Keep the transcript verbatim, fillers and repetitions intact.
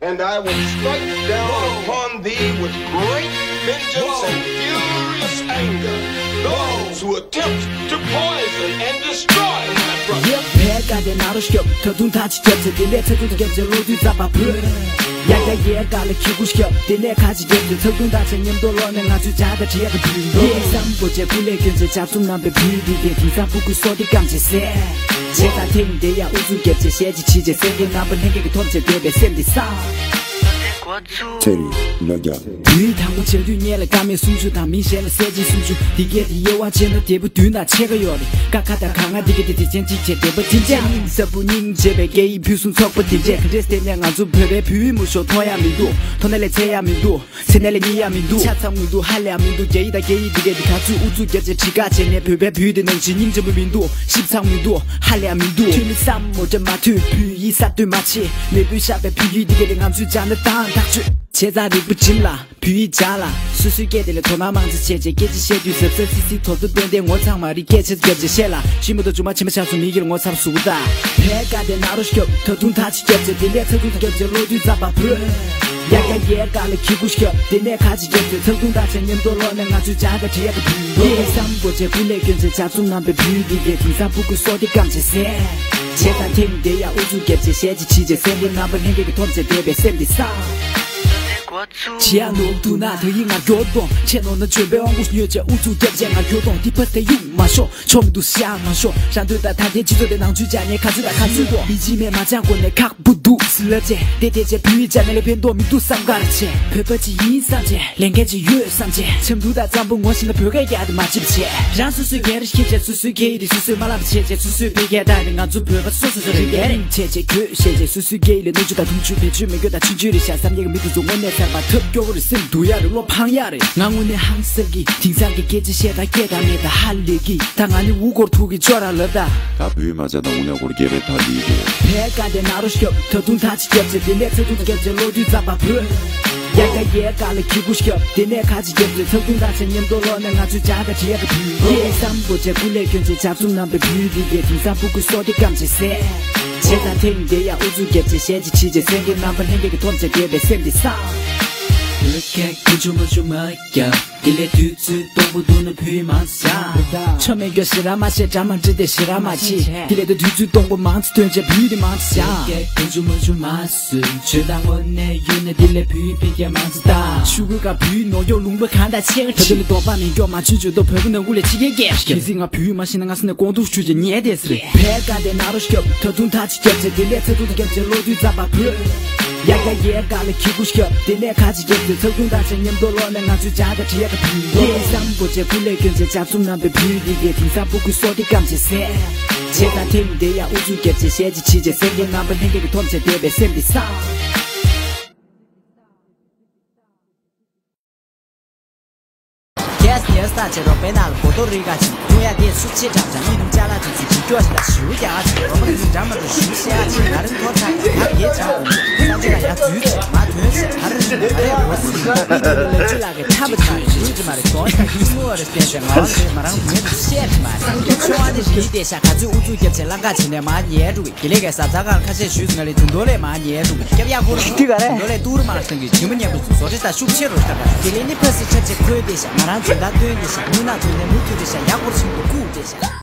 And I will strike down upon thee with great vengeance and furious anger those who attempt to poison and destroy my brother. ཡབ། བལ་དཀར་དེ་ན་རོ་སྐྱོབ། ད་དུང་ཐག་ཅིག་བརྒྱབ་ཚེ། དེ་ནས་ཚ་ཐུང་བརྒྱབ་ཚེ་བློ་མཐུན་རྩ་བ་བོད། ཡ་ཡ་ཡའི་དཀར་ལ་ཁྱི་གུ་སྐྱོབ། དེ་ནས་ཁ་ཅིག་བརྒྱབ་ཚེ། ཚ་ཐུང་ཐག་ཆད་མཉམ་དུ་ལོག་ནས་ང་ཚོའི་ཇ་དང་དྲི་ཡ་གི་བུ་ཡིན་ས་མགོ་ཆེ་ཀུ་ལས་སྐྱོན་ཆེ་ཇ་འཛུམ་རྣམ་པའི་བུ་འདི་གས་དེང་སང་ཕྲུ་གུ་སོ་དེ་སྐམ་ཆེ་ཟས། བྱས་ཙང་ཐེངས་འདི་ཡ་ཨུ་ཚུགས་བརྒྱབ་ཆེ་ཞལ་གྱི་ཕྱི་ཆེ་སེང་གེ་རྣམ་པ་ལྷན་རྒྱས་ཀྱི་ཐོབ་ཆེ་འདོད་པའི་སེམས་འདི་ས། ཚེ་རིང་ལོ་བརྒྱ། དུས་དང་པོ་བྱ་དུས་སྔོན་ལ་ཀ་མད་སུམ་ཅུ་དང་མི་གཞན་ལ་ཟས་སྦྱིན་སུམ་ཅུ་འདི་གས་དེ་དབྱེ་བ་ཕྱེ་ན་དེ་བུ་བདུན་དང་ཕྱེད་ཀ་ཡོད་རེད། ཀ་ཁ་དང་ག་ང་འདི་གས་དེ་དེ་ཅན་གཅིག་བྱས་བདེན་པ་འཛིན་ཅན་སྙིང་ཟབ་པོ་སྙིང་རྗེ་བའི་སྐད་ཡིག་ཕུན་སུམ་ཚོགས་པ་འདི་བྱས་ག་འདྲས་བལྟས་ནས་ང་ཚོ་བོད་པའི་བུ་ཡིན་མོ་ཤོག་མཐོང་ཡ་མི་འདུག་མཐོང་ན་ལས་འཚལ་ཡ་མི་འདུག་ཚེ་ནས་ལས་རྙེད་ཡ་མི་འདུག་ཆ་ཚང་མི་འདུག་ཧ་ལས་ཡ་མི་འདུག་རྒྱ་ཡིག་དང་སྐད་ཡིག་འདི་གས་འདི་ག་ཚོད་ཨུ་ཚུགས་བརྒྱབ་བྱས་བྲིས་ཀ་བྱས་ནས་བོད་པའི་བུ་དེ་ནང་བཞིན་སྙིང་རྗེ་མོ་མི་འདུག་ཞིབ་ཚང་མི་འདུག་ཧ་ལས་ཡ་མི་འདུག་ཐོན་མི་སམ་མོ་དྲ་མ་ཐོས་བོད་ཡིག་གསར་གཏོད་མ་བྱེད་མེས་པོའི་ཤ་པའི་བོད་ཡིག་འདི་གས་འདི་ང་ཚོས་སྦྱང་ན་དང་ཐག་ཆོད་བྱས་ཙང་རིག་པ་སྒྲིམ་ལ་བོད་ཡིག་སྦྱང་ལ་སོ་སོའི་སྐད་དེ་ལ་དོ་སྣང་མང་ཙམ་བྱས་བྱས་སྐད་ཆ་བཤད་དུས་གཟབ་གཟབ་སིག་སིག་དོ་དོ་ཏན་ཏན་ངོ་ཚ་མ་རིག་སྐད་ཆ་བརྒྱབ་བྱས་བཤད་ལ་ཤི་མ་གཏོགས་ཆུང་མ་ཆེན་པོ་ཆགས་སོང་མི་གིར་ངོ་ཚ་བ་ཟུག་ད། བལ་དཀར་དེ་ན་རོ་སྐྱོབ། ད་དུང་ཐག་ཅིག་བརྒྱབ་ཚེ། དེ་ནས་ཚ་ཐུང་བརྒྱབ་ཚེ་བློ་མཐུན་རྩ་བ་བོད། ཡ་ཡ་ཡའི་དཀར་ལ་ཁྱི་གུ་སྐྱོབ། དེ་ནས་ཁ་ཅིག་བརྒྱབ་ཚེ་ཚ་ཐུང་ཐག་ཆད་མཉམ་དུ་ལོག་ནས་ང་ཚོའི་ཇ་དང་དྲི་ཡ་གི་བུ་ཡིན་ས་མགོ་ཆེ་ཀུ་ལས་སྐྱོན་ཆེ་ཇ་འཛུམ་རྣམ་པའི་བུ་འདི་གས་དེང་སང་ཕྲུ་གུ་སོ་དེ་སྐམ་ཆེ་ཟས། བྱས་ཙང་ཐེངས་འདི་ཡ་ཨུ་ཚུགས་བརྒྱབ་ཆེ་ཞལ་གྱི་ཕྱི་ཆེ་སེང་གེ་རྣམ་པ་ལྷན་རྒྱས་ཀྱི་ཐོབ་ཆེ་འདོད་པའི་སེམས་འདི་ས། ཆེ་ཡ་ནོར་འདུག་ན་ད་ཡིན་ང་སྐྱོ་གཏོང་ཆེ་ནོར་ན་འཇོན་པའི་དབང་པོ་ཉོས་བྱས་ཨུ་ཚུགས་བརྒྱབ་བྱས་ང་སྐྱོ་གཏོང་འདི་ཕ་སྟེ་ཡུག་མ་ཤོག་ཆོ་མི་འདུག་ཤ་མ་ཤོག་རང་འདོད་ད་ད་དེ་སྤྱི་ཚོགས་དེ་ནང་ཆུ་བྱ་ཉེ་ཁ་ཚུད་ད་ཁ་ཚུད་དོ་མི་ཅི་མེད་མ་ཅང་གོ་ནས་ཁག་པོ་འདུག་སི་ལབ་བྱས་དེ་དེ་བྱས་བུ་ཡི་བྱ་ནས་ལས་ཕན་ཐོགས་མི་འདུག་བསམ་གར་བྱས་བོད་པ་ཅིག་ཡིན་བསམ་བྱས་ལས་འགན་ཅིག་ཡོད་བསམ་བྱས་ཆམ་འདུག་ད་ཙམ་པོ་ངོ་ཤེས་ན་བོད་སྐད་རྒྱག་དེ་མ་བྱེད་བྱས་རང་སོ་སོའི་འགན་རེ་ཤེས་བྱས་སོ་སོའི་སྐད་ཡིག་དེ་སོ་སོས་མ་བསླབ་བྱས་བྱས་སོ་སོའི་བོད་སྐད་བཏང་ནས་ང་ཚོ་བོད་པ་སོ་སོ་སོ་རེ་འགན་རེ་བྱས་བྱས་གྱོད་བཤད་བྱས་སོ་སོའི་སྐད་ཡིག་ལ་སྣོད་བཅུད་དང་འཐུང་ཆུ་བེད་སྤྱོད་མི་དགོས་ད་ཆུང་ཆུང་རེད་ཤག་བསམ་ཡས་ཀྱི་མི་དེ་ཚོ་དངོས་གནས་ཚར་པ་ཐབས་སྐྱོ་བོ་རེད་སེམས་སྡུག་ཡ་རེད་བློ་ཕངས་ཡ་རེད། ང་དངོས་གནས་ཧང་སངས་ཀྱི་དེང་སང་གི་སྐད་ཆ་བཤད་ད་སྐད་ད་མེད་ད་ཧ་ལས་ཀྱི་ད་ང་ནི་འུ་སྒོར་ཐུག་གི་ཅོ་ར་ལབ་ད། ད་བུའི་མ་ཆ་ད་དངོས་གནས་སྒོར་རྒྱལ་བའི་ཐ་ལི་རེད། བལ་དཀར་དེ་ན་རོ་སྐྱོབ། ད་དུང་ཐག་ཅིག་བརྒྱབ་ཚེ་དེ་ནས་ཚ་ཐུང་བརྒྱབ་ཚེ་བློ་མཐུན་རྩ་བ་བོད། ཡ་ཡ་ཡའི་དཀར་ལ་ཁྱི་གུ་སྐྱོབ། དེ་ནས་ཁ་ཅིག་བརྒྱབ་ཚེ་ཚ་ཐུང་ཐག་ཆད་མཉམ་དུ་ལོག་ནས་ང་ཚོའི་ཇ་དང་དྲི་ཡ་གི་བུ་ཡིན་ས་མགོ་ཆེ་ཀུ་ལས་སྐྱོན་ཆེ་ཇ་འཛུམ་རྣམ་པའི་བུ་འདི་གས་དེང་སང་ཕྲུ་གུ་སོ་དེ་སྐམ་ཆེ་ཟས། བྱས་ཙང་ཐེངས་འདི་ཡ་ཨུ་ཚུགས་བརྒྱབ་ཆེ་ཞལ་གྱི་ཕྱི་ཆེ་སེང་གེ་རྣམ་པ་ལྷན་རྒྱས་ཀྱི་ཐོབ་ཆེ་འདོད་པའི་སེམས་འདི་ས། ལུ་ཁེ་ཁུ་ཆུ་མ་ཆུ་མ་ཀྱང་། དེ་ལས་དུས་ཚོད་སྟོང་པོ་འདུག་ན་བུ་ཡི་མང་ཙམ་བྱ། ཆོ་མེད་སྐྱོ་ཞེ་ར་མ་བྱེད་དྲ་མ་འདྲི་དེ་ཞེ་ར་མ་བྱེད། དེ་ལས་ད་དུས་ཚོད་སྟོང་པོ་མང་ཙམ་སྟོན་བྱས་བུ་ཡི་དེ་མང་ཙམ་བྱ། ཀེ་ཀུ་ཆུ་མ་ཆུ་མ་སུ་ཆོས་དང་དངོས་གནས་ཡོད་ན་དེ་ལས་བུ་ཡི་ཕི་ཀེ་མང་ཙམ་ད། ཆུ་ཁོལ་ཀ་བུ་ཡི་ནོ་ཡོག་ལུང་པ་གང་དང་ཆེ་ག་ད་དུ་ལས་དོགས་པ་མི་སྐྱོ་མ་ཆུན་ཆུན་དོ་བོད་པ་ནང་ཁུལ་ལས་ཕྱི་རྒྱལ་སྐད་ཤེས་གལ་སྲིད་ང་བུ་ཡི་མ་ཤེས་ན་ང་ས་ནས་ཀོང་ཏུ་ཆུ་ཆེ་ཉལ་བསྡད་ཟེར། བལ་དཀར་དེ་ན་རོ་སྐྱོབ། ད་དུང་ཐག་ཅིག་བརྒྱབ་ཚེ་དེ་ལས་ཚ་ཐུང་བརྒྱབ་ཚེ་བློ་མཐུན་རྩ་བ་བོད། ཡ་ཡ་ཡའི་དཀར་ལ་ཁྱི་གུ་སྐྱོབ། དེ་ནས་ཁ་ཅིག་བརྒྱབ་ཚེ་ཚ་ཐུང་ཐག་ཆད་མཉམ་དུ་ལོག་ནས་ང་ཚོའི་ཇ་དང་དྲི་ཡ་གི་བུ་ཡིན་ས་མགོ་ཆེ་ཀུ་ལས་སྐྱོན་ཆེ་ཇ་འཛུམ་རྣམ་པའི་བུ་འདི་གས་དེང་སང་ཕྲུ་གུ་སོ་དེ་སྐམ་ཆེ་ཟས། བྱས་ཙང་ཐེངས་འདི་ཡ་ཨུ་ཚུགས་བརྒྱབ་ཆེ་ཞལ་གྱི་ཕྱི་ཆེ་སེང་གེ་རྣམ་པ་ལྷན་རྒྱས་ཀྱི་ཐོབ་ཆེ་འདོད་པའི་སེམས་འདི་ས། ཁྱེད་ཉལ་ས་བྱེད་རོགས་པའི་ནང་ལ་གོ་རྟོགས་རིག་ག་ཞིག་ཐུང་ཡ་དེ་སུ་ཆེ་དྲག་དྲག་མི་ཐུང་ཅ་ལག་ཐུང་ཚུ་ཇི་སྐྱོ་ཞིག་ལ་ཞུ་རྒྱ་ག་ཞིག་རོགས་པ་ཐུང་འདྲ་མ་འགྲོ་ཞུ་ཤེས་ག་ཞིག་ང་རང་ཐོར་ཚ་ག་ག་གེ་བྱ་འོང་ས་ཆ་ལ་ཡ་དུས་ཚོད་མ་ཐོན་ཞིག་ག་རེ་རིག་ག་རེ་རོགས་སུ་ཡིན་པ་ལ་ཅི་ལ་གི་ཐ་མ་ཐ་རིག་རི་མ་རེད་གོང་ས་ཁྱི་མོ་བ་རེད་བསྟན་ཏེ་ང་བ་རེད་མ་རང་དུ་མེད་དུ་བཤད་རི་མ་རེད་ཆུང་བ་ནི་རིག་བསྡད་ཤག་ག་ཚོད་ཨུ་ཚུགས་རྒྱབ་ཆེ་ལང་ཀ་བྱེད་ནས་མ་ཉལ་འགྲོ་གི། དེ་ལས་ཀའི་གཟའ་ཚ་གང་ཁ་ཤས་ཞུས་ང་ལས་དུ་མདོ་ལས་མ་ཉལ་འགྲོ་སྐྱབས་ཡག་པོ་རེད། དུ་ག་རེ། མདོ་ལས་ཏུ་རུ་མ་སྟོན་གི་ཇི་མ་ཉལ་པོ་ཚོ་བཟོ་ཁྲི་ད་ཤུགས་ཆེ་རུ་ཤར་ག་དེ་ལས་ནི་ཕ་སི་ཆབ་ཆེ་ཁོའི་དེ་ཤ་ང་རང་ཇི་ད་སྟོན་དེ་ཤ་མུ་ན་ཐུ་ནས་མུ་ཐུ་དེ་ཤ་ཡག་པོ་ཆིང་དུ་ཁུག་དེ་ཤ།